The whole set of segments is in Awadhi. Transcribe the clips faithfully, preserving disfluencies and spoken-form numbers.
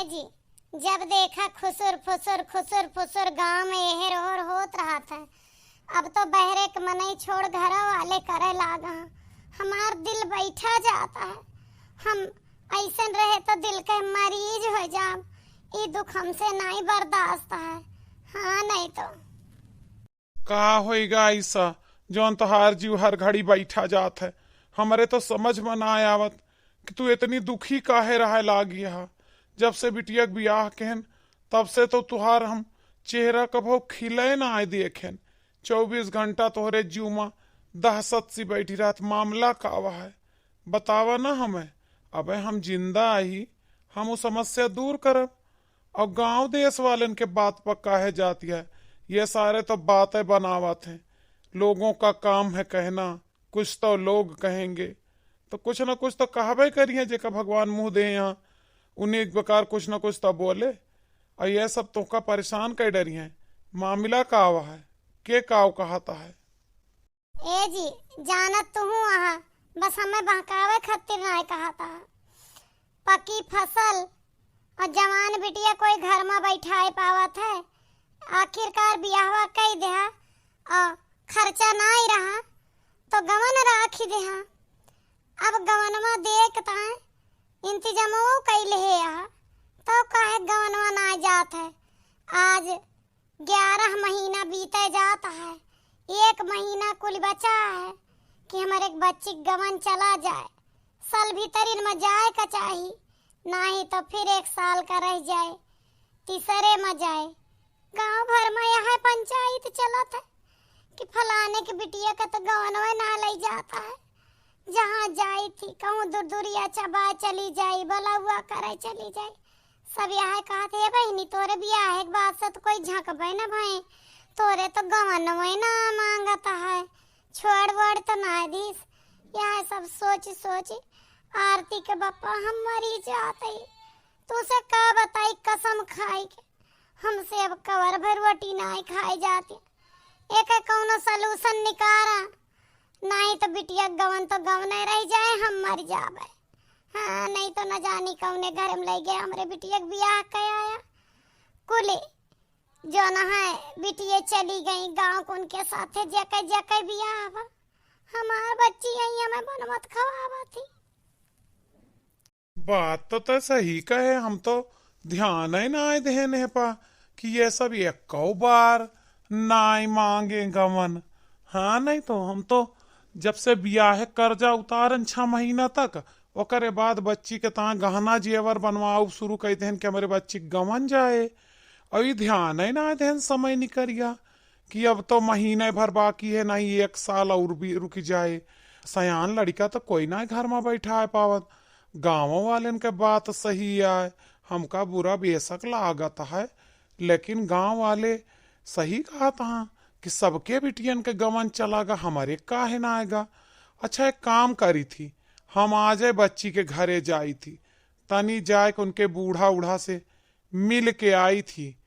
जी, जब देखा खुसुर फुसुर, खुसुर फुसुर गाँव में एहर ओहर होत रहत है। अब तो बहरे के मनई छोड़ घरों वाले करे लागा। हमार दिल बैठा जाता है। हम ऐसन रहे तो दिल के मरीज हो जाब। ई दुख हमसे नाई बर्दाश्त है। हाँ, नहीं तो। का होइगा ऐसा, जौन तोहार जीव हर घड़ी बैठा जात है? हमरे तो समझ में ना आवत कि तू इतनी दुखी काहे रहे लागी हा। जब से बिटिया के बियाह केहन, तब से तो तुहार हम चेहरा कभो खिले ना आए देखेन। चउबीस घंटा तोहरे जीव में दहशत सी बैठी रहत। मामला का है, बतावा ना हमें। अबे हम जिंदा आही, हम वो समस्या दूर करब। और गांव देश वालन के बात पर काहे जाती है? ये सारे तो बातें बनावत हैं। लोगों का काम है कहना, कुछ तो लोग कहेंगे, तो कुछ ना कुछ तो कहबे करिए, जेका भगवान मुंह दे यहाँ, उन्हीं एक प्रकार कुछ ना कुछ तो बोले। और ये सब तोका परेशान कर डरी हैं। मामला का हुआ है, के काव कहता है? ए जी, जानत तो हूँ आहा, बस हमें बहकावे खातिर नाय कहता। पकी फसल और जवान बिटिया कोई घर में बैठाए पावत है। आखिरकार बियाहवा कई देहा और खर्चा नाय रहा तो गवन राखी देहा। अब गवनमा देख ताए इंतजामो कई लेहे आ, तो काहे गवनमा ना जात है? आज ग्यारह महीना बीते जात है, एक महीना कुल बचा है कि हमरे एक बच्ची के गवन चला जाए। साल भीतरिन में जाए का चाही, नाही तो फिर एक साल का रह जाए, तीसरे में जाए। गांव भर में यह पंचायत चलत है कि फलाने के बिटिया का तो गवनवे ना लई जाता है। जहाँ जाई थी कहूँ दूर दूरिया चबाए चली जाई, बलौआ करे चली जाई। सब यह कहत, "हे बहिनी, तोरे बियाह के बाद से तो कोई झंकबे न भई, तोरे तो गवनवे ना मांगत है, छोड़ वोड़ तो ना दीस।" यह सब सोच सोच आरती के बप्पा हम मरी जात ही। तू से का बताई कसम खाई के, हमसे अब कवर भर रोटी नाय खाए जाती। एक कौनो solution निकारा, नाही तो बिटिया गवन तो गवने रह जाए, हम मर जाबे। हाँ, नहीं तो न जानी कौने घर में ले गए हमरे बिटिया के बियाह के आया। कुले जो न है बिटिया चली गई गाँव के उनके साथे, जेके जेके बियाह बा। हमार बच्ची यही हमें बनमत खवावा थी। बात तो तय सही कहे, हम तो ध्यान ही ना देहन है पा कि ये सब एको बार नाई मांगे गवन। हाँ, नहीं तो हम तो जब से बियाहे कर्जा उतारन छह महीना तक, ओकरे बाद बच्ची के तहाँ गहना जेवर बनवाओ शुरू कर देहन कि हमरे बच्ची के गवन जाए। और ये ध्यान ही ना देहन समय निकरिया कि अब तो महीने भर बाकी है, नहीं एक साल और भी रुक जाए। सयान लड़का तो कोई ना घर में बैठा है पावत। गाँव वालन के बात सही आए, हमका बुरा बेशक लागत है, लेकिन गाँव वाले सही कहत हाँ कि सबके बिटियन के गवन चला गा, हमरे काहे ना आएगा। अच्छा, एक काम करी थी, हम आजे बच्ची के घरे जाई थी, तनी जाए के उनके बूढ़ा उढ़ा से मिल के आई थी,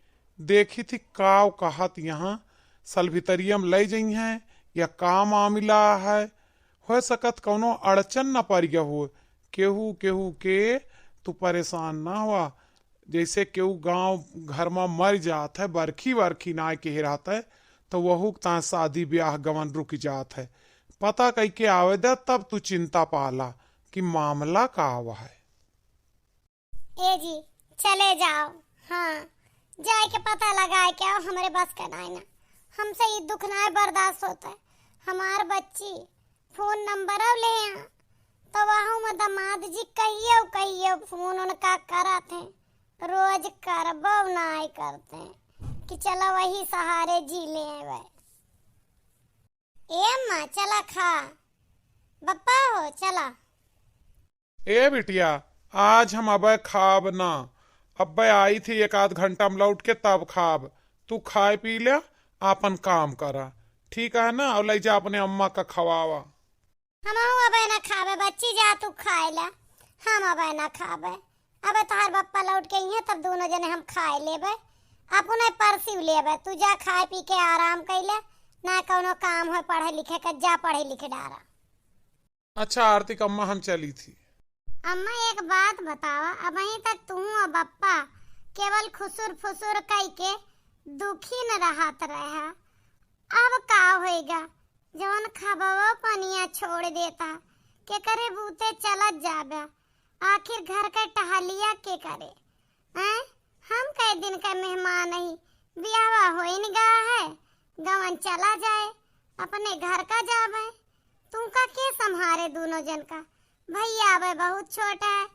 देखी थी काव कहत यहाँ सलभितरियम लई जइहैं या का मामिला है। हो सकत कौनो अड़चन न पड़ गया हो। केहू केहू के तू परेशान ना हुआ, जैसे केहू गाँव घर में मर जात है, बरखी वरखी ना के रहत है, तो वहू के तां शादी ब्याह गवन रुक जात है। पता कई के आवे दे, तब तू चिंता पाला कि मामला का हुआ है। ए जी, चले जाओ। हाँ, जाए के पता लगाए के आओ, हमरे बस का नाय ना। हमसे ई दुख नाय बर्दाश्त होता है। हमार बच्ची फोन नंबर अब ले आ, तो वहाँ में दामाद जी कहियो कहियो फोन उनका करत हैं, रोज करबो नाय करते हैं कि चलो वही सहारे जी ले आवे। ए अम्मा, चला खा। बप्पा हो, चला। ए बिटिया, आज हम अबे खाब ना, अबे आई थी एक आध घंटा में लौट के तब खाब। तू खाए पी ले, आपन काम करा, ठीक है ना? और ले जा अपने अम्मा का खवावा। हमहू अबे ना खाबे बच्ची, जा तू खाए ला, हम अबे ना खाबे। अबे तोहार बप्पा लौट के अइहें तब दोनों जने हम खाए लेबे, अपने परसी लेबे। तू जा खाए पी के आराम कइले, ना कौनो काम हो पढ़े लिखे के, जा पढ़े लिखे डारा। अच्छा आरती के अम्मा, हम चली थी। अम्मा, एक बात बतावा, अबहीं तक तू बप्पा केवल खुसुर फुसुर कइके दुखी न रहत रहा। अब का होइगा, जवन खबवा पनिया छोड़ देता, केकरे बूते चलत जाबे, आखिर घर के टहलिया के करे? हैं? हम कई दिन का मेहमान ही, बियाहवा होइन गा है, गवन चला जाए, अपने घर का जाबे। तुमका के संभारे दूनो जन का? भैया आवे बहुत छोट है,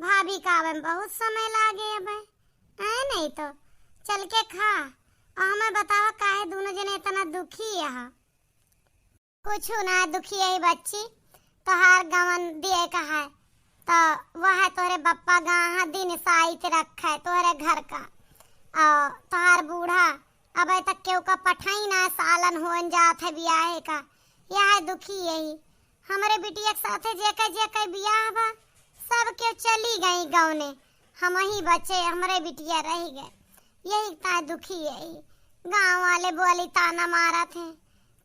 भाभी का आवे में बहुत समय लागे अबे। हैं नहीं तो, चल के खा, और हमें बतावा काहे दूनो जने इतना दुखी है? कुछ ना दुखी है बच्ची, तोहार गवन दिए का है, तो वह तोहरे बप्पा गा दिन साइत रखे तोहरे घर का, और तोहार बूढ़ा अबे तक केहू का पठाई ना, सालन होन जात है बियाहे का, यह दुखी यही। हमरे बिटिया के साथे जेके जेके बियाह बा, सब केहू चली गई गवने, हम ही बचे, हमरे बिटिया रह गए, यही इतना दुखी यही। गाँव वाले बोली ताना मारत हैं,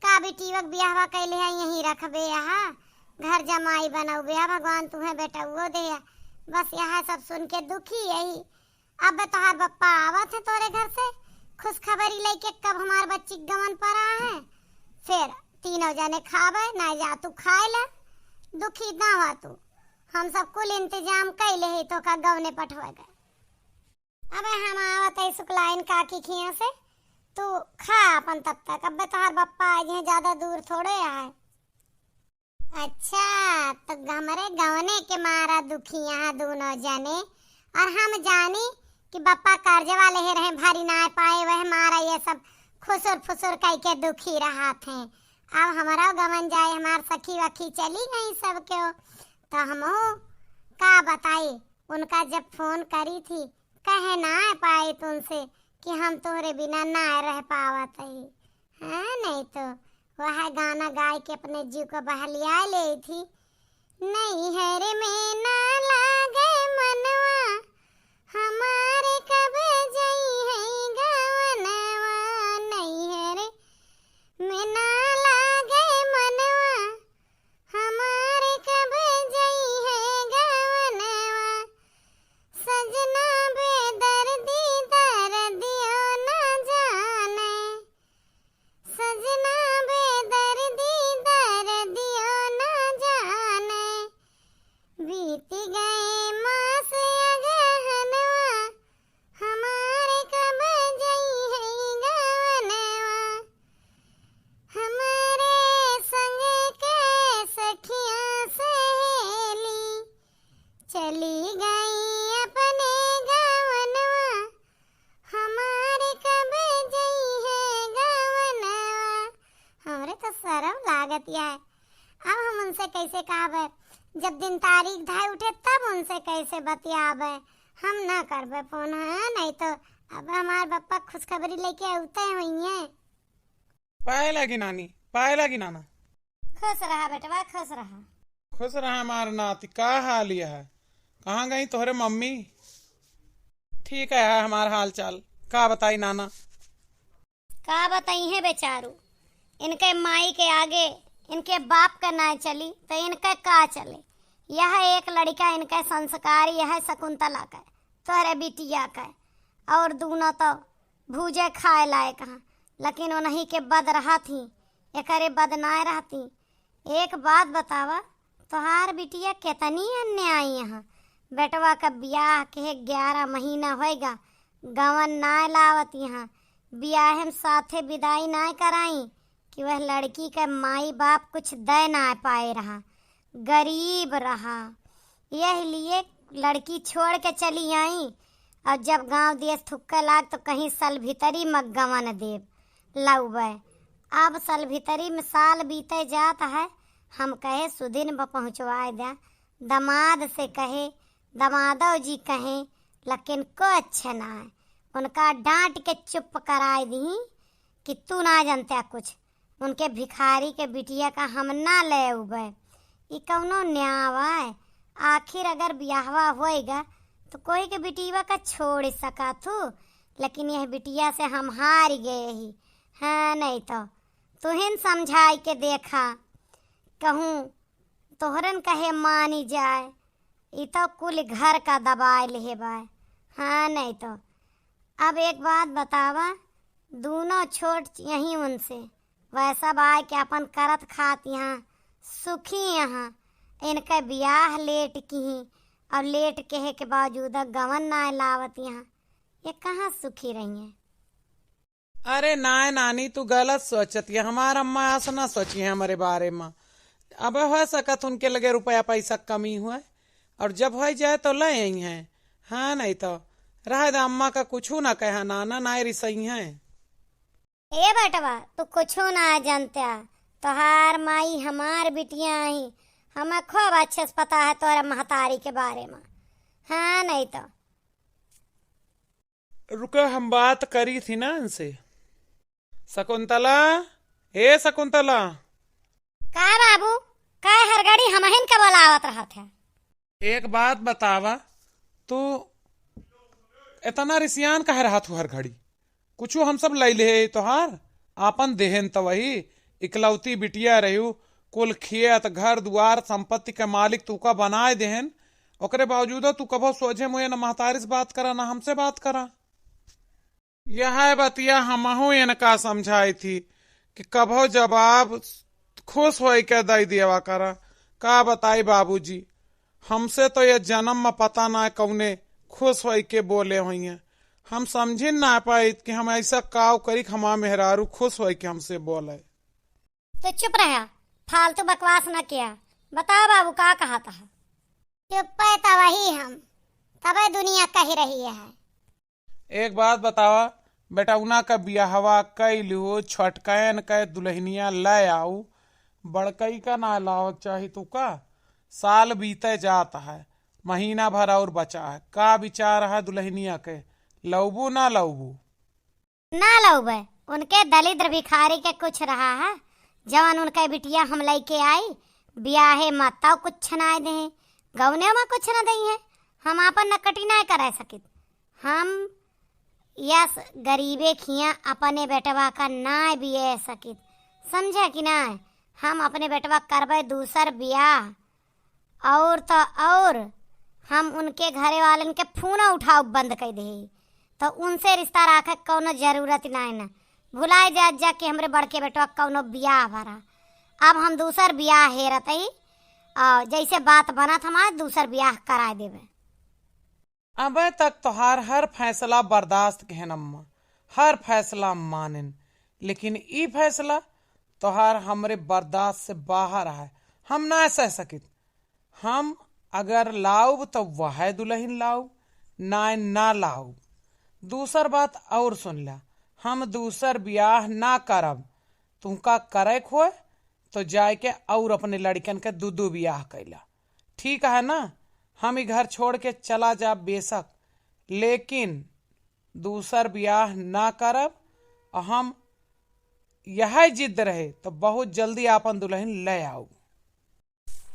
का बिटिया के बियाहवा कैले है, यहीं रखबे यहाँ, घर जमाई बनौबे, भगवान तुहे बेटउओ दे। बस यह सब सुन के दुखी यही। अब तोहार बप्पा आवत है तोरे घर से, खुशखबरी लेके कब हमार बच्ची के गवन परा है, फिर तीनों जने खाबे, ना जा तू खाए ले, दुखी ना हुआ तू, हम सब कुल इंतजाम कैले ही तोका गवने पठवे के। अबे हम आवत है सुकलाइन काकी खिया से, तू खा अपन तब तक, अबे तोहार बप्पा आज हैं, ज्यादा दूर थोड़े आए। अच्छा, तो हमरे गवने के मारा दुखी यहाँ दूनो जने, और हम जानी कि बप्पा कर्ज वाले हे रहे, भरी ना पाए, वह मारा ये सब खुसुर फुसुर कई के दुखी रहत हैं। अब हमारा गवन जाए, हमार सखी वखी चली गई सब केहू, तो हमहू का बताई, उनका जब फोन करी थी, कहे ना पाए तुमसे कि हम तोहरे बिना ना रह पावत ही। हाँ, नहीं तो वह गाना गाए के अपने जीव को बहलिया ले थी। नैहर में ना लागे मनवा, हमारे कब जई है गवनवा। नैहर में ना लागे मनवा, हमारे कब जई है गवनवा। सजना बेदर्दी दर्दियो ना जाने, सजना बेदर्दी दर्दियो ना जाने। बीत गए मास अगहनवा, हमारे कब जई है गवनवा। हमारे संग के सखिया सहेली चली गई अपने गवनवा, हमारे कब जई है गवनवा। हमरे तो शर्म लागत है, अब हम उनसे कैसे कहबे? जब दिन तारीख धाय उठे तब उनसे कैसे बतियाबे? हम ना करबे फोन, हाँ, नहीं तो अब हमार बप्पा खुशखबरी लेके अउते हुई हैं। पाए लागी नानी, पाए लागी नाना। खुश रहा बेटवा, खुश रहा। खुश रहा हमार नाती, का हाल यह है? कहाँ गई तोहरे मम्मी? ठीक है, है हमार हाल चाल, का बताई नाना? का बताई है बेचारू, इनके माई के आगे इनके बाप का ना चली तो इनका का चले। यह एक लड़का इनका संस्कार यह शकुंतला का, तोहरे बिटिया का, और दूनो तो भूजे खाए लायक हैं, लेकिन उन्हीं के बद रहत ही, एकरे बद ना रहती। एक बात बतावा, तोहार बिटिया केतनी अन्यायी यहाँ। बेटवा का बियाह के ग्यारह महीना होएगा, गवन ना लावत यहाँ, बियाह में साथे विदाई ना कराई कि वह लड़की के माई बाप कुछ दे ना पाए रहा, गरीब रहा, यह लिए लड़की छोड़ के चली आई। और जब गांव देश थुक्के लाग तो कहीं साल भीतरी में गवन देब लउबे। अब साल भीतरी में साल बीते जात है, हम कहे सुदिन ब पहुँचवाए द्या। दमाद से कहे, दमादो जी कहे, लेकिन कुछ ना है। उनका डांट के चुप कराए दी कि तू ना जानते कुछ, उनके भिखारी के बिटिया का हम ना ले उबे। ई कौनो न्याव है? आखिर अगर बियाहवा होएगा तो कोई के बिटिया का छोड़ सका थू, लेकिन यह बिटिया से हम हार गए ही। हाँ, नहीं तो तुहिन समझाई के देखा, कहूँ तोहरन कहे मानी जाए। ई तो कुल घर का दबाए लेहे बाय। हाँ, नहीं तो। अब एक बात बतावा, दूनों छोट यहीं उनसे, वह सब आए के अपन करत खात यहाँ सुखी यहाँ, इनके बियाह लेट किहीं और लेट कहे के बावजूद गवन नाय लावत यहाँ, ये कहाँ सुखी रही हैं? अरे नाय नानी, तू गलत सोचत है। हमार अम्मा अस ना सोची है हमरे बारे में। अब हो सकत उनके लगे रुपया पैसा कमी हुए, और जब हो जाए तो ले आई हैं। हाँ, नहीं तो रह दे, अम्मा का कुछ ना कहा, नाना नाय रिसई हैं। ए बेटवा, तू कुछ ना जानत्या, तोहार माई हमार बिटिया आई, हमें खूब अच्छे से पता है तोरे महतारी के बारे में। हाँ, नहीं तो। रुको, हम बात करी थी ना इनसे। शकुंतला, ए शकुंतला। का बाबू, का हर घड़ी हमहिन का बोलावत रहत है? एक बात बतावा, तू इतना रिसियान काहे रहत हो हर घड़ी? कुछु हम सब लई ले तोहार, आपन देहेन त वही, इकलौती बिटिया रहू, कुल खेत, घर दुआर, संपत्ति के मालिक तू का बनाए देहेन, ओकरे बावजूदो तू कभो सोझे मुँहे न महतारी से बात करा, न हमसे बात करा। यह बतिया हमहू इनका समझाई थी कि कभो जवाब खुश होई के दई देवा करा। का बताई बाबूजी, हमसे तो ये जन्म में पता ना कौने खुश होई के बोले होइहें। हम समझिन ना पाइत कि हम ऐसा काव करी कि हमार मेहरारू खुश होई के हमसे बोले। तो चुप रहा, फालतू बकवास ना किया। बताओ बाबू, का कहा था? चुप्पे तो वही हम, तबे दुनिया कही रही है। एक बात बतावा, बेटौना का बियाहवा कई लिहो, छोटकैन के दुल्हनिया ले आऊ, बड़कई का ना लावक चाही तू का? साल बीते जात है, महीना भर और बचा है, का विचार है दुल्हनिया के, लौबू ना लौबू? ना लौबे, उनके दलिद्र भिखारी के कुछ रहा है, जवन उनके बिटिया हम लइके आई, बियाहे मा तौ कुछ नाय देहे, गौने मा कुछ न दई है, हम आपन नकटी नाय कराय सकित। हम यस गरीबे खिया अपने बेटवा का नाय बिये सकित, समझे कि नाय? हम अपने बेटवा करबे दूसर बियाह, और तो और हम उनके घरे वालन के फोन उठाव बंद कर दे, तो उनसे रिश्ता राखे के कौनो जरूरत नाय ना। भुलाए जा, जा कि हमरे बड़के बेटवा कौनो बियाह भरा। अब हम दूसर बियाह हेरत ही, और जैसे बात बनत हमार दूसर बियाह कराए देबे। अबे तक तोहार हर फैसला बर्दाश्त किहेन अम्मा, हर फैसला मानिन, लेकिन ई फैसला तोहार हमरे बर्दाश्त से बाहर है, हम ना सह सकित। हम अगर लाउब तो वह दुल्हन लाउब, ना ना लाउब। दूसर बात और सुन ला, हम दूसर बियाह ना करब। तुमका करे के होए तो जाए के और अपने लड़कन के दू दू बियाह कैला, ठीक है ना? हम ई घर छोड़ के चला जाब बेशक, लेकिन दूसर बियाह ना करब। और हम यह जिद रहे तो बहुत जल्दी आपन दुल्हन ले आउब।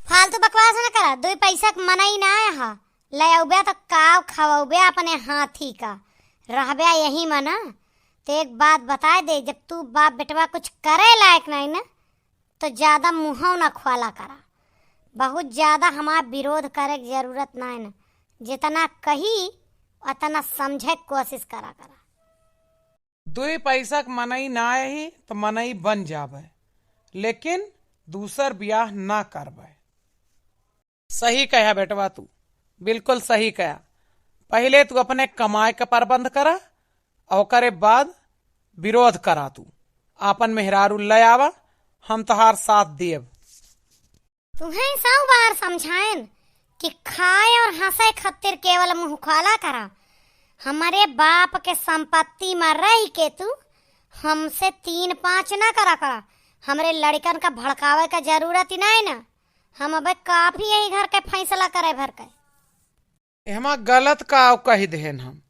फालतू बकवास न करा, दुई पैसा के मनई ना आया हा, ले आउबे तो काव खवाउबे अपने हाथी का, रहबे यही मना। तो एक बात बताए दे, जब तू बाप बेटवा कुछ करे लायक नहीं ना, तो ज्यादा मुँहौ ना खुआला करा। बहुत ज्यादा हमार विरोध करे के जरूरत नाय ना, जितना कही उतना समझे के कोशिश करा करा। दुई पैसा के मनई ना आही तो मनई बन जाबे, लेकिन दूसर बियाह ना करबे। सही कहा बेटवा तू, बिल्कुल सही कहा। पहिले तू अपने कमाए के प्रबंध करा, और ओकरे बाद विरोध करा। तू आपन मेहरारू ले आवा, हम तोहार साथ देब। तुहें सौ बार समझाएन कि खाए और हंसे खातिर केवल मुंह खोला करा। हमरे बाप के संपत्ति में रह के तू हमसे तीन पाँच ना करा करा। हमरे लड़कन का भड़कावे का जरूरत ही नहीं ना। हम अबे काफी यही घर के फैसला करे भर के। एहमा गलत का कह देहेन हम।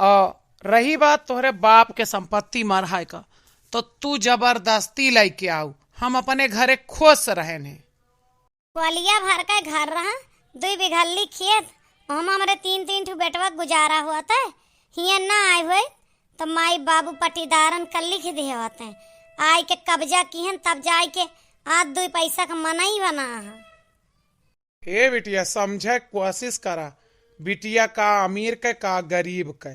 और रही बात तोहरे बाप के संपत्ति मरहाए का, तो तू जबरदस्ती लइके आऊ, हम अपने घरे खुश रहेन है। कोलिया भर के घर रहा, दुई बिघल्ली खेत, ओहमा हमरे तीन तीन ठो बेटवा गुजारा हुआ था। हियाँ ना आए हुए तो माई बाबू पट्टीदारन का लिख दिए होते, आए के कब्जा किहन, तब जाए के आज दुई पैसा का मनई बना है। ए बिटिया, समझे के कोशिश करा, बिटिया का अमीर के का गरीब के,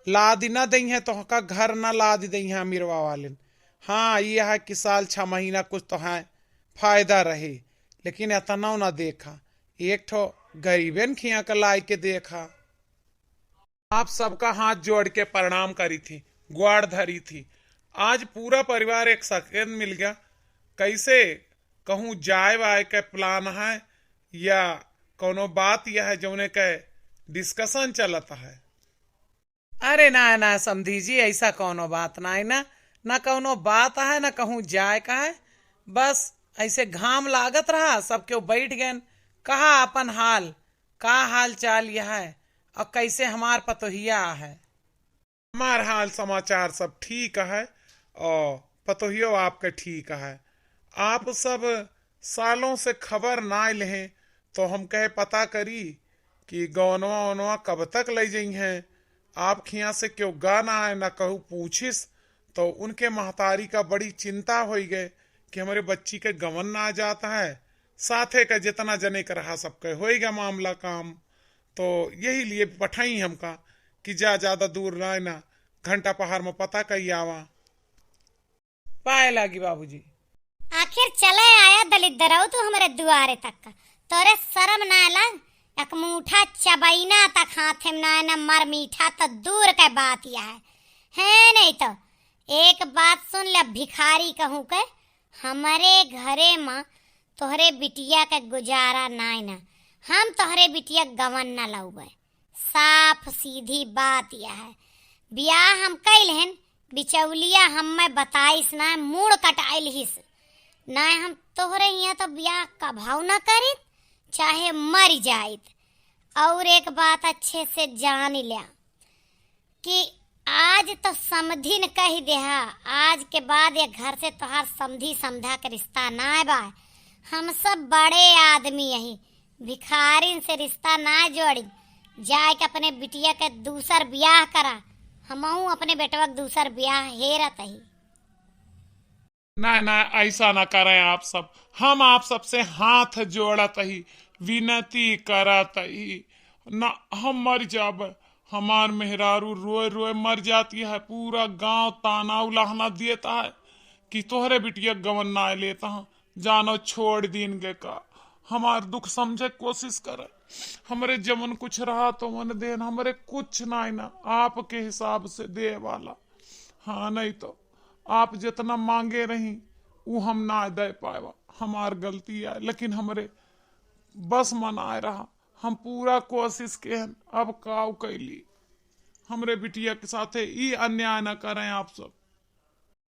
लाद न दइहें तोहका घर, न लाद दइहें अमीरवा वालिन। हाँ, ई है कि साल छह महीना कुछ तोहैं फायदा रही, लेकिन एतनौ न देखा, एक ठो गरीबन खिया के लाइ के देखा। आप सबका हाथ जोड़ के प्रणाम करी थी, गोड़ धरी थी। आज पूरा परिवार एक सकेंद मिल गया। कैसे कहूँ जाए वाए के plan है या कौनो बात यह है जौने के discussion चलत है? अरे ना, ना समधी जी, ऐसा कौनो बात ना है ना, ना कौनो बात है, ना कहूँ जाए का है। बस ऐसे घाम लागत रहा, सब केहू बैठ गएन। कहा अपन हाल, का हाल चाल यह है और कैसे हमार पतोहिया है? हमार हाल समाचार सब ठीक है और पतोहियो आपके ठीक है। आप सब सालों से खबर ना लेहें, तो हम कहे पता करी कि गौनवा ओनवा कब तक लइ जइहें। आप खिया से केहू गा ना आए, ना कहू पूछिस, तो उनके महतारी का बड़ी चिंता होई गए कि हमरे बच्ची के गवन ना जात है। साथे का जितना जने का रहा, सबके होई गए मामला काम। तो यही लिए पठाई हमका कि जा, ज्यादा दूर ना आए ना, घंटा पहाड़ में पता कई आवा। पाए लागी बाबूजी। आखिर चले आया दलिद्दरऊ तू हमरे दुआरे तक का। तोरे शर्म ना लग? एक मूठा चबैना तक हाथे में ना है, ना मर मीठा, तो दूर के बात यह है। है नहीं तो एक बात सुन ले भिखारी कहूँ के, हमरे घरे में तोहरे बिटिया के गुजारा नाय ना, हम तोहरे बिटिया गवन ना लउबे। साफ सीधी बात यह है, बियाह हम कइ लेहन, बिचौलिया हम्मे बताइस ना, मूड़ कटाइ लिहिस ना, हम तोहरे हियाँ तो बियाह कभाऊ ना करित, चाहे मरि जाइत। और एक बात अच्छे से जान ल्या कि आज तो समधिन कहि देहा, आज के बाद ये घर से तोहार समधी समधा के रिश्ता नाय बा। हम सब बड़े आदमी यही, भिखारिन से रिश्ता ना जोड़ी, जाए के अपने बिटिया के दूसर बियाह करा, हमहू अपने बेटवा के दूसर बियाह हेरत ही। ना, ना, ऐसा ना करें आप सब। हम आप सबसे हाथ जोड़त ही, विनती करत ही। ना, हम मर जाब। हमार मेहरारू रोए रोए मर जाती है। पूरा गांव ताना उलाहना देता है कि तोहरे बिटिया गवन ना लेता है। जानो छोड़ दीन गे का। हमार दुख समझे कोशिश करे। हमरे जवन कुछ रहा तो वन देन, हमरे कुछ ना ना, आपके हिसाब से दे वाला। हाँ, नहीं तो आप जितना मांगे रही, उ हम ना दे पाएवा। हमार गलती है, लेकिन हमरे बस में ना रहा। हम पूरा कोशिश केहन, अब काउ कैली। हमरे बिटिया के साथे ई अन्याय ना करें आप सब।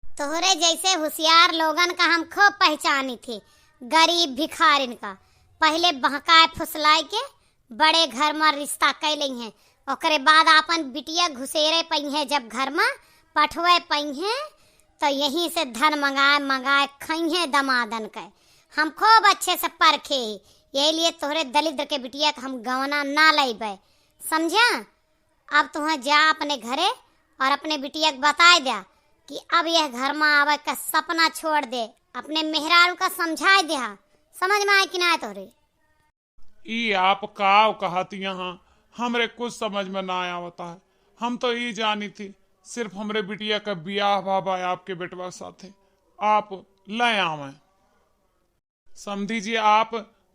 तोहरे जैसे होशियार लोगन का हम खूब पहचानी थी, गरीब भिखारिन का। पहिले बहकाए फुसलाए के बड़े घर में रिश्ता कइ लइहें, ओकरे बाद आपन बिटिया घुसेरे पइहें, जब घर में पठवे पइहें, तो यहीं से धन मंगाए मंगाए खइहें दमादन के। हम खूब अच्छे से परखे ही, यही लिए तोहरे दलिद्र के बिटिया के हम गवना ना लइबे, समझा? अब तुहें जा अपने घरे और अपने बिटिया के बताए द्या कि अब यह घर में आवे का सपना छोड़ दे, अपने मेहरारू का समझाए द्या। समझ में आए कि ना आए तोहरे? ई आप काव कहत यहाँ, हमरे कुछ समझ में ना आवता है। हम तो ई जानी थी सिर्फ हमरे बिटिया का बियाह बाबा है आपके बेटवा के साथे, आप ले आवें। समधी जी, आप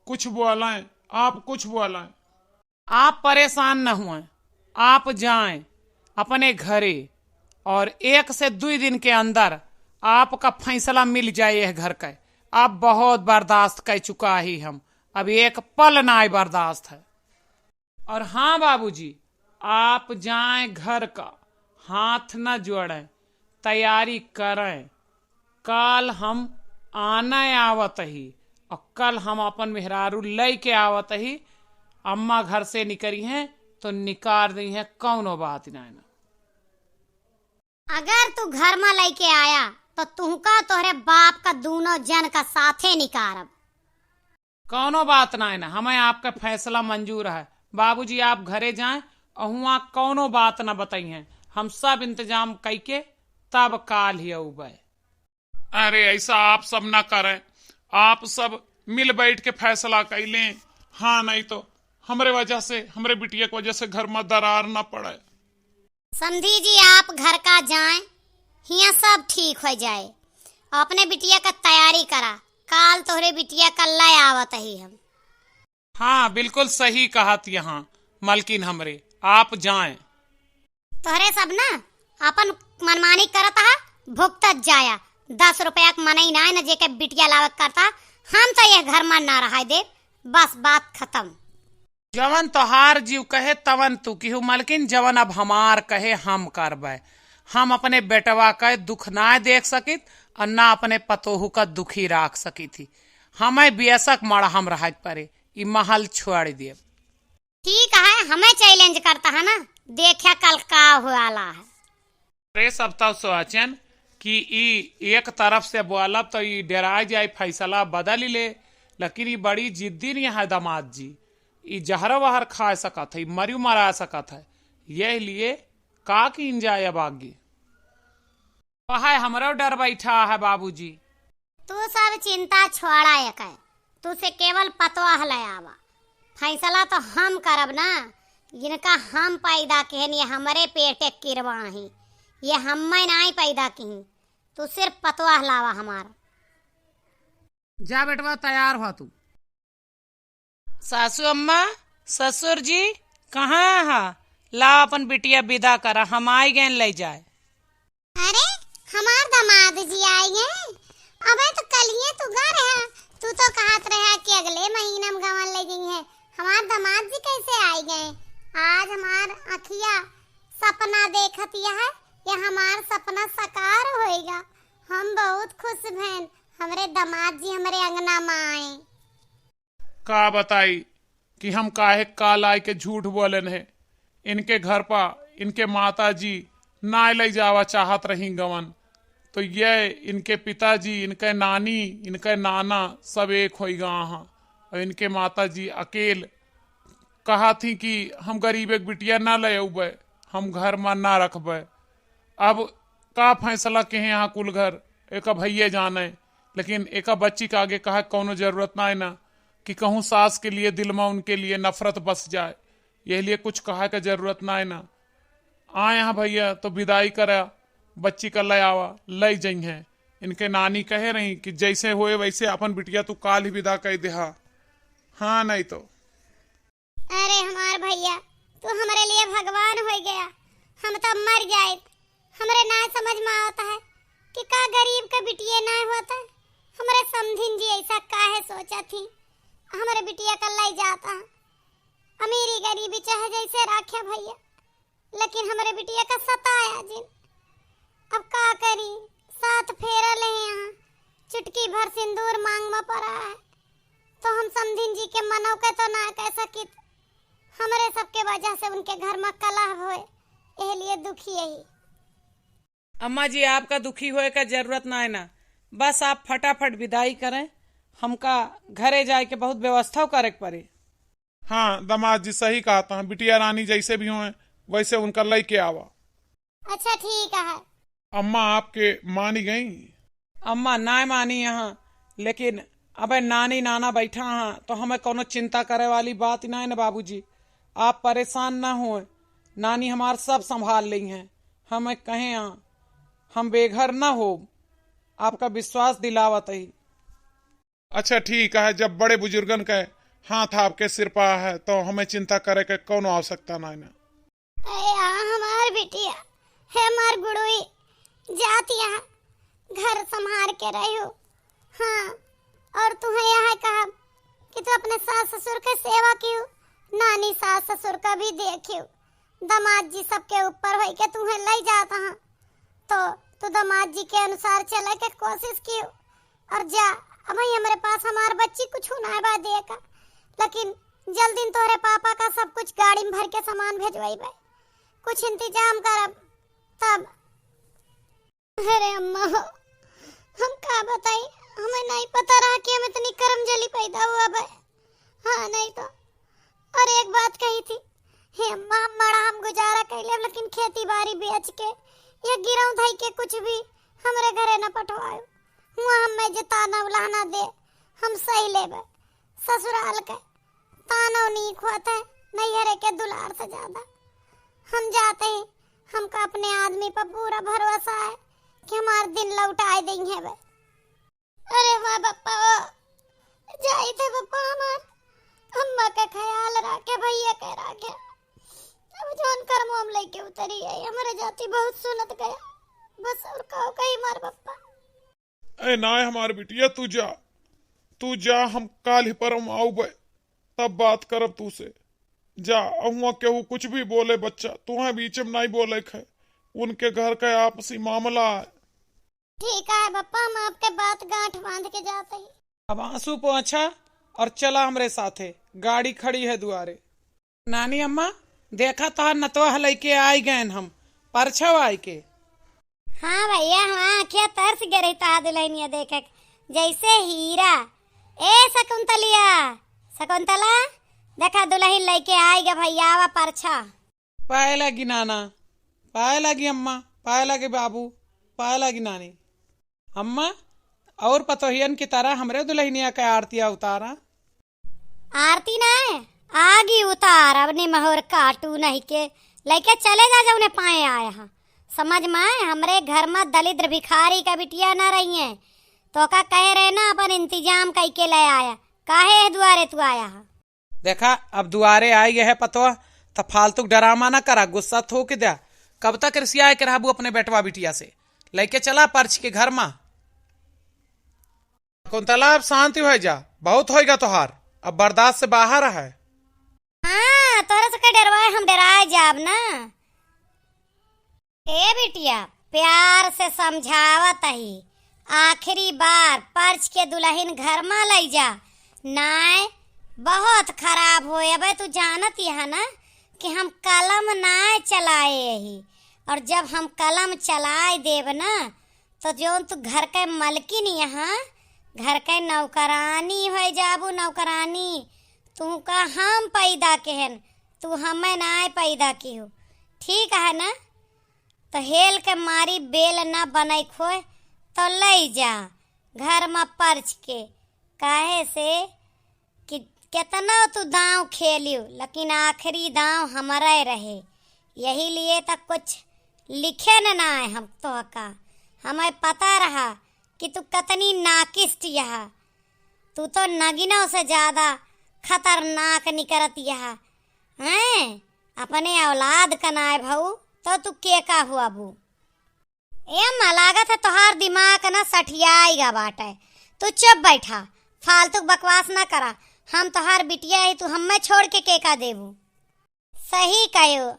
कुछ बोलें, आप कुछ बोलें। आप परेशान न हुएं, आप जाएं अपने घरे और एक से दुई दिन के अंदर आपका फैसला मिल जाए यह घर का। आप बहुत बर्दाश्त कर चुका ही हम, अब एक पल ना बर्दाश्त है। और हाँ बाबूजी, आप जाएं घर का, हाथ न जोड़ें, तैयारी करें। कल हम आने आवत ही और कल हम अपन मेहरारू लइके आवत ही। अम्मा घर से निकरी हैं तो निकार दी हैं, कौनो बात ना ना। अगर तू घर में लइके आया तो तुहका तोहरे बाप का दूनो जन का साथे निकारब। कौनो बात ना है ना, हमें आपका फैसला मंजूर है। बाबूजी आप घरे जाएं और हुआं कौनो बात ना बताइए, हम सब इंतजाम कइके तब काल ही अउबे। अरे ऐसा आप सब ना करें, आप सब मिल बैठ के फैसला कर लें। हाँ नहीं तो हमरे वजह से, हमरे बिटिया के वजह से घर मा दरार न पड़े। समधी जी, आप घर का जाएं, हियाँ सब ठीक होइ जाए। अपने बिटिया का तैयारी करा, काल तोहरे बिटिया का लै आवत ही हम। हाँ, बिल्कुल सही कहत यहाँ मलकिन हमरे, आप जाएं। तोहरे सब ना अपन मनमानी करत हा, भुगतत जाया। दस रुपया के मनई नाय न जेके बिटिया लावे के करता, हम तो यह घर मा ना रहाय देब, बस बात खतम। जवन तोहार जीव कहे तवन तू किहू मलकिन, जवन अब हमार कहे हम करबे। हम अपने बेटवा का दुख ना देख सकित और ना अपने पतोहू का दुखी राख सकित ही। हमें बेशक मड़हम रहक परे, ई महल छोड़ देब। ठीक है, हमें challenge करता है ना, देख्या कल का हुआला है। अरे सब तब सोचन कि ई एक तरफ से बोलब तो ई डेराय जाए, फैसला बदल ले, लेकिन ई बड़ी जिद्दी नहीं है दामाद जी। ई जहर वहर खा सकत है, मरियो मरा सकत है, यह लिए का कीन जाए अब आगे। वह हमरो डर बैठा है बाबूजी। तू सब चिंता छोड़ा एकै, तू से केवल पतोह लै आवा। फैसला तो हम करब ना, जिनका हम पैदा किहन, ये हमरे पेटे किरवा ही, ये हम्मै नाई पैदा किही। तू सिर्फ पतोह लावा हमार। जा बेटवा, तैयार हुआ तू। सासू अम्मा, ससुर जी, कहाँ हा? लाव अपन बिटिया विदा करा, हम आई गए लै जाए। अरे, हमार दामाद जी आई गए। अबे तो कलिए तू गा रहा, तू तो कहत रहा कि अगले महीना में गवन लै जइहैं। हमार दामाद जी कैसे आई गए? आज हमार अखिया सपना देखत यह है, यह हमार सपना साकार होइगा। हम बहुत खुश भैन, हमरे दामाद जी हमरे अंगना में आए। का बताई कि हम काहे काल आए के झूठ बोलेन है। इनके घर पा इनके माता जी नाय लै जावा चाहत रही गवन, तो ये इनके पिताजी, इनके नानी, इनके नाना सब एक होई गा हाँ। और इनके माता जी अकेल कहा थी कि हम गरीब एक बिटिया ना लै अउबे, हम घर मा ना रखबे। अब का फैसला किहे यहाँ कुल घर, एका भइये जाने, लेकिन एका बच्ची का आगे कहा कौनो जरूरत ना है ना कि कहूँ सास के लिए दिल मा उनके लिए नफरत बस जाए, यह लिए कुछ कहा के जरूरत ना है ना। आए यहाँ भइया तो विदाई करा, बच्ची का लै आवा, लै जइहैं। इनके नानी कहे रही कि जैसे होए वैसे अपन बिटिया तू काल ही विदा कर देहा। हाँ, नहीं तो। अरे हमार भइया, तू हमरे लिए भगवान होइ गया, हम तो मर जाइत। हमरे ना समझ मा आवत है कि का गरीब का बिटिये ना होत है। हमरे समधिन जी ऐसा काहे सोचत ही, हमरे बिटिया का लै जात है। अमीरी गरीबी चाहे जैसे राख्या भइया, लेकिन हमरे बिटिया का सताया जिन। अब का करी, सात फेरा ले यहाँ, चुटकी भर सिंदूर मांग मा परा है, तो हम समधिन जी के मनौ के तो ना कह सकित। हमरे सबके वजह से उनके घर मा कलह होए, एह लिए दुखी यही। अम्मा जी, आपका दुखी होए का जरूरत ना है ना, बस आप फटाफट विदाई करें, हमका घरे जाए के बहुत व्यवस्था करे के पड़े। हाँ, दामाद जी सही कहत हैं, बिटिया रानी जैसे भी होए, वैसे उनका लइके आवा। अच्छा, ठीक है। अम्मा आपके मानी गई? अम्मा नाय मानी यहाँ, लेकिन अबे नानी नाना बैठा हाँ, तो हमें कौनो चिंता करे वाली बात ही ना है ना बाबूजी। आप परेशान ना होए, नानी हमार सब संभाल लेइहैं। हमें कहे हाँ, हम बेघर ना होब, आपका विश्वास दिलावत ही। अच्छा ठीक है, जब बड़े बुजुर्गन के हाथ आपके सिर पा है, तो हमें चिंता करे के कौनो आवश्यकता ना है ना। ए आ हमार बिटिया, हे हमार गुड़ुई, जात यहाँ घर संभार के रहियो। हाँ, और तुहें यह कहब कि तू अपने सास ससुर के सेवा कियो, नानी सास ससुर का भी देखियो। दामाद जी सबके ऊपर होई के तुहें लई जात हाँ, तो तू दामाद जी के अनुसार चले के कोशिश कियो। और जा, अबहीं हमरे पास हमार बच्ची कुछ ना बा दे का, लेकिन जल्दी तोहरे पापा का सब कुछ गाड़ी में भर के सामान भेजवाइबे, कुछ इंतजाम करब तब। अरे अम्मा हो, हम का बताई, हमें नहीं पता रहा कि हम इतनी करम जली पैदा हुआ बे। हाँ, नहीं तो। और एक बात कही थी, हे अम्मा, हम मड़ा हम गुजारा कैले, लेकिन खेती बाड़ी बेच के या गिरौं धई के कुछ भी हमरे घरे न पठवायो। हुआ हमें जे ताना उलाहना दे, हम सही लेबे। ससुराल के आनो नीक होत है, नैहरे के दुलार से ज्यादा। हम जाते हैं, हमका अपने आदमी पर पूरा भरोसा है कि हमार दिन लौटाए देइहैं बे। अरे वाह बप्पा, वाह। जाइत है बप्पा हमार, अम्मा के ख्याल राखे, भैया के राखे। अब जौन करमो हम लइके उतरी है, हमरे जाति बहुत सुनत गया। बस और का कही हमार बप्पा। ए नाय हमार बिटिया, तू जा, तू जा, हम काल्हि परम आउबे, तब बात करब तू से। जा, अहुआ केहू कुछ भी बोले बच्चा, तुहें बीच में नाई बोले क है, उनके घर का आपसी मामला है। ठीक है बप्पा, हम आपके बात गांठ बांध के जाते ही। अब आंसू पोंछा और चला हमरे साथे, गाड़ी खड़ी है दुआरे। नानी अम्मा, देखा तोहार नतवा लइके आइ गएन हम, परछव आइ के। हाँ भैया, हमार आँखिया तरस गए रही तोहार दुलहिनिया देखे के, जैसे हीरा। ए शकुंतलिया, शकुंतला, देखा दुलहिन लइके आइ गे भैया, आवा परछा। पाए लागी नाना, पाए लागी अम्मा, पाए लागी बाबू, पाए लागी नानी। अम्मा, और पतोहियन की तरह हमरे दुलहिनिया के आरतिया उतारा। आरती ना है, आगी उतार, अपने महोर काटू नहीं के, लइके चले जा जौने पाए आया हा। समझ में आए, हमरे घर में दलिद्र भिखारी का बिटिया ना रही है, तो का कहे रहे ना अपन इंतजाम कइके ले आया, काहे एह दुआरे तू आया हा? देखा, अब दुआरे आइ गए है पतोह, त फालतू ड्रामा ना करा, गुस्सा थूक द्या। कब तक रिसियाए के रहबू अपने बेटवा बिटिया से? लइके चला परछ के घर मा। शकुंतला, अब शांति होइ जा, बहुत होइगा तोहार, अब बर्दाश्त से बाहर है। हाँ, तोहरे से के डरवाए, हम डराए जाब ना। ए बिटिया, प्यार से समझावत ही, आखिरी बार परछ के दुलहिन घर मा लइ जा। नाय, बहुत खराब होए। अबे तू जानत यह ना कि हम कलम नाय चलाए ही, और जब हम कलम चलाए देब ना, तो जौन तू घर के मलकिन यहाँ, घर के नौकरानी होइ जाबू, नौकरानी। तू का हम पैदा केहन, तू हमें नाय पैदा किहू, ठीक है ना? तो हेल के मारी बेल ना बनई खोए, तो लई जा घर मा परछ के, काहे से कि केतना तू दांव खेलियो, लेकिन आखिरी दांव हमरे रहे। यही लिए त कुछ लिखे न ना है हम तोहका। हमें पता रहा कि तू कतनी नाकिस्ट यहा। तू तो नगिनों से ज्यादा खतरनाक निकरत यहा। हैं? अपने औलाद का नाय भऊ, तो तू के का हुआ बू? ए अम्मा, लागत है तोहार दिमाग ना सठियाई गा बाटे। तू चुप बैठा, फालतू बकवास ना करा। हम तोहार बिटिया ही, तू हमें छोड़ के के का देबू? सही कहो,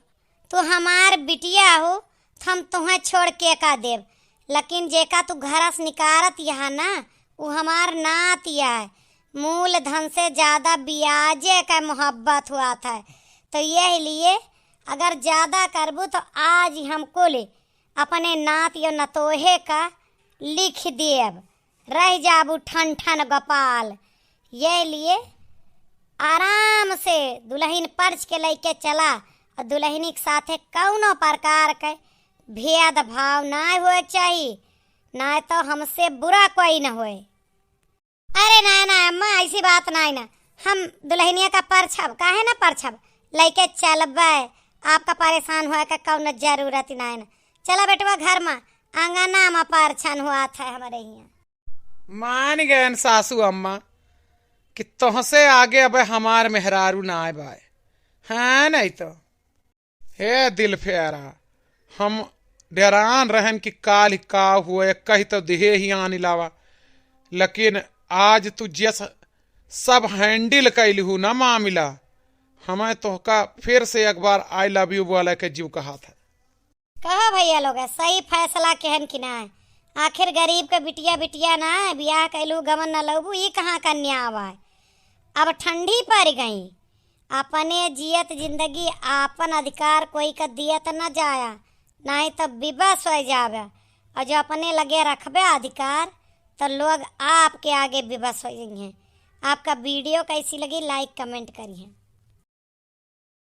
तू हमार बिटिया हो, तो हम तुहें छोड़ के का देब? लेकिन जेका तू घर से निकारत यहा ना, उ हमार नात यह है। मूलधन से ज्यादा ब्याजे का मोहब्बत हुआ था। तो यह लिए अगर ज्यादा करबू तो आज ही हम कुल अपने नात यो नतोहे का लिख देब, रह जाबू ठन ठन गोपाल। यह लिए आराम से दुलहिन परछ के लइके चला और दुलहिनी के साथे कौनो प्रकार के भेदभाव ना होए के चाही, ना तो हमसे बुरा कोई न होए। अरे ना ना अम्मा, ऐसी बात ना है ना, हम दुलहिनिया का परछब, काहे ना परछब, लइके चलबे, आपका परेशान होए का कौनो जरूरत ही ना है ना। चला बेटवा घर मा, आंगना मा परछन हुआ था हमरे हियाँ। मान गएन सासू अम्मा कि तोहसे आगे अब हमार मेहरारू ना आए बाए। हाँ, नहीं तो। हे दिल फेरा, हम डेरान रहन कि काल का हुए, कही तो दिहे ही आन लावा, लेकिन आज तू जस सब handle कैलहू ना मामला, हमें तोहका फिर से एक बार I love you बोले के जीव कहा था। कहो भैया लोग, सही फैसला केहन कि ना है? आखिर गरीब के बिटिया बिटिया ना है, बियाह कैलू गमन न लौबू, ई कहाँ का न्याय आवा है? अब ठंडी पड़ गई, अपने जियत जिंदगी आपन अधिकार कोई का दियत न जाया, नहीं तो विवश हो जावे। और जो अपने लगे रखबे अधिकार, तो लोग आपके आगे विवश हो जाइए। आपका video कैसी लगी, like comment करिए।